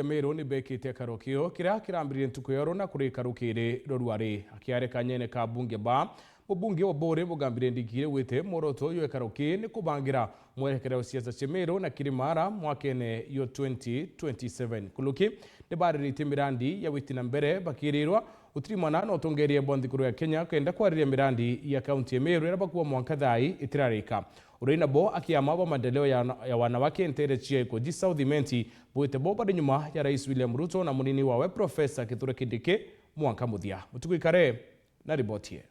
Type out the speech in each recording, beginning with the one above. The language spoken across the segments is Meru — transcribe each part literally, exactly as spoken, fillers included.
Meru ni bekite akaro kio kiria kirambiririe ntuku ya runa kurika rukiri rwa ruari. Akiaria kanyene ka bunge ba, mubunge wa Bore Mugambi Rendikiri augite mworoto jwa ikaro kii ni kubangira mwerekera wa siasa cia Meru na Kirimara mwakene yo twenty twenty-seven. Kuluki ni bariritie mirandi ya witi na mbere bakirirwa utirimana na utongeria bwa nthiguru ya Kenya kenda kwariria mirandi ya kaunti ya Meru iria bakuwa mwanka thai itirarika. Uria nabo akiama ba maendeleo ya, ya wanawake ntere cia Ikoji South Imenti bwite bo bari nyuma ya Rais William Ruto na munini wawe Professor Kithure Kindiki mwanka muthia. Mutuku ikare na riboti ye.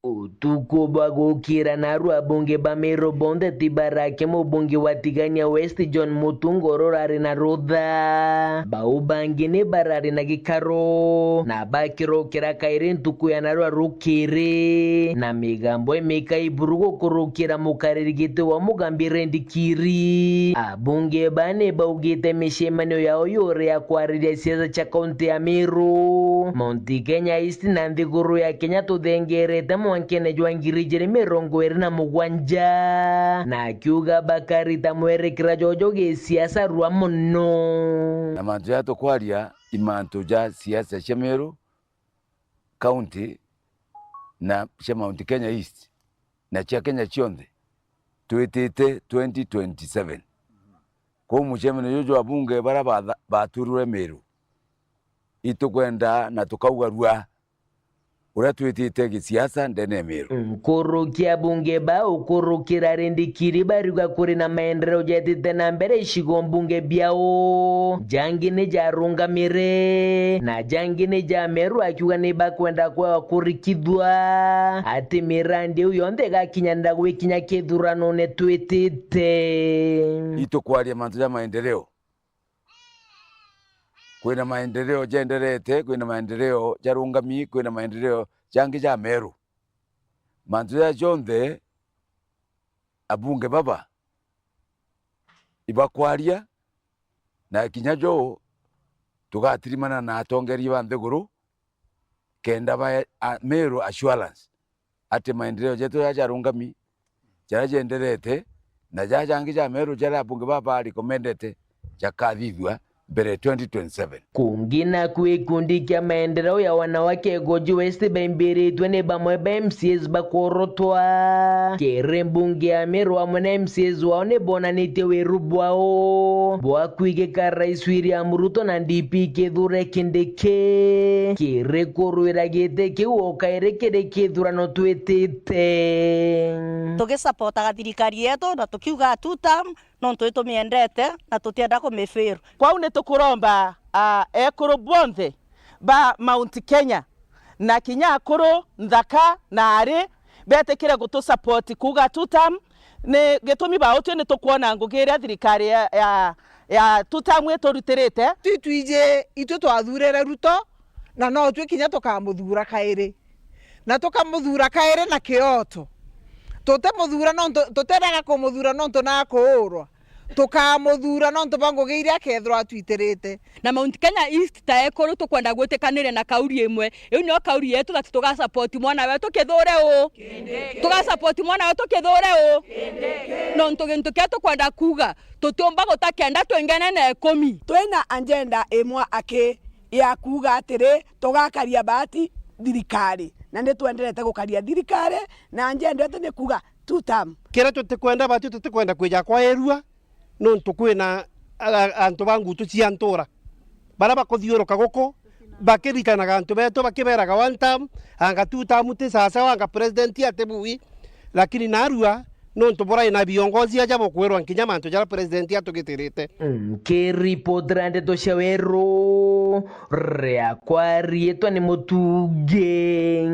Utuku bwa gukira narua abunge ba Meru bonthe ti barake mubunge wa Tigania West John Mutunga uria urari na rutha. Bau bangi ni barari na gikaro na bakirokera kairi ntuku ya narua rukiri na migambo imika iburu gukurukira mukariri giti wa Mugambi Rendikiri. Abunge ba ni baugite micemanio yao yuri ya kwariria siasa cia kaunti ya Meru, Mount Kenya East na nthiguru ya Kenya tuthengerete mwankene jwa ngiri ijiri mirongo iri na mugwanja, na akiuga bakarita mwerekera jojo gisiasa rua muno. Na mantu jaria tukwaria i mantu ja siasa cia Meru County na cia Mount Kenya East na cia Kenya cionthe twitite twenty twenty-seven. Kwou mucemanio juju jwa abunge baria batha-, baturirwe Meru, itukwenda na tukauga rua uria twitite gisiasa ndene ya Meru. Nkuruki abunge ba ukurukira Rendikiri bariuga kuri na maendeleo jetite na mbere icigo mbunge biao, jangi ni jarungamire na jangi ni ja Meru, akiuga ni bakwenda kwewa kurikithua ati mirandi iu yonthe igakinyanira gwikinya kithuranone twitite. Itukwaria mantu ja maendeleo. Kwina maendeleo jenderete, kwina maendeleo jarungami, kwina maendeleo jangi ja Meru. Mantu jaa jonthe abunge baba ibakwaria, na kinya jo tugatirimana na atongeria ba nthiguru kenda ba a-, Meru assurance ati maendeleo jetu jaria jarungami, jaria jenderete, na jaria jangi ja Meru jaria abunge baba ba recommendete jakathithua mbere twenty twenty-seven. Kungi naku gikundi kia maendeleo ya wanawake Ikoji West baimbiritwe ni bamwe ba M C As bakworotwa kiri mbunge ya Meru amwe na M C As wao ni bonanitie wiru bwao bwa kwigika Rais William Ruto na D P Kithure Kindiki kiri kurwira giti kiu o kairi kiri kithurano twitite. Tugisapotaga thirikari yetu na tukiuga two term, nontu itumiendete na tutienda kumifail. Kwou ni tukuromba, ah, ekuru bonthe ba Mount Kenya na kinya akuru nthaka na ari betikire gutusupport kuuga two term. Ni gitumi bautwi ni tukwona ngugi iria thirikari ya, ya, ya two term iturutirite. Twi twiji itwi twathurire Ruto, na no twi kinya tukamuthura kairi. Na tukamuthura kairi na kioto. Tutimuthura nontu, tutiraga kumuthura nontu na kuurwa. Tukamuthura nontu bwa ngugi iria akethirwa atwitirite. Na Mount Kenya East ta ekuru tukwenda gwitikanire na kauri imwe. Iu nio kauri yetu that tuga support mwana wetu Kithure u. Tuga support mwana wetu Kithure u. Nontu gintu kia tukwenda kuuga, tutiumba guta kenda twingene na ikumi. Twina agenda imwe aki ya kuuga atiri, tugakaria baati thirikari, na ni twenderete gukaria thirikari, na agenda yetu ni kuuga two term. Kiria tutikwenda, baati tutikwenda kwija kwairua, nontu kwina a-, a-, antu ba ngutu cia ntura baria bakuthiuruka guku bakiritanaga antu betu, bakiberaga one term, anga two term ti sawasawa, anga president ati bui. Lakini narua, nontu burai na viongozi aja bukwirwa nkinya mantu jaria president atugitirite. Nkiripotera ndeto cia Weru, riakwa riitwa ni Mutungi.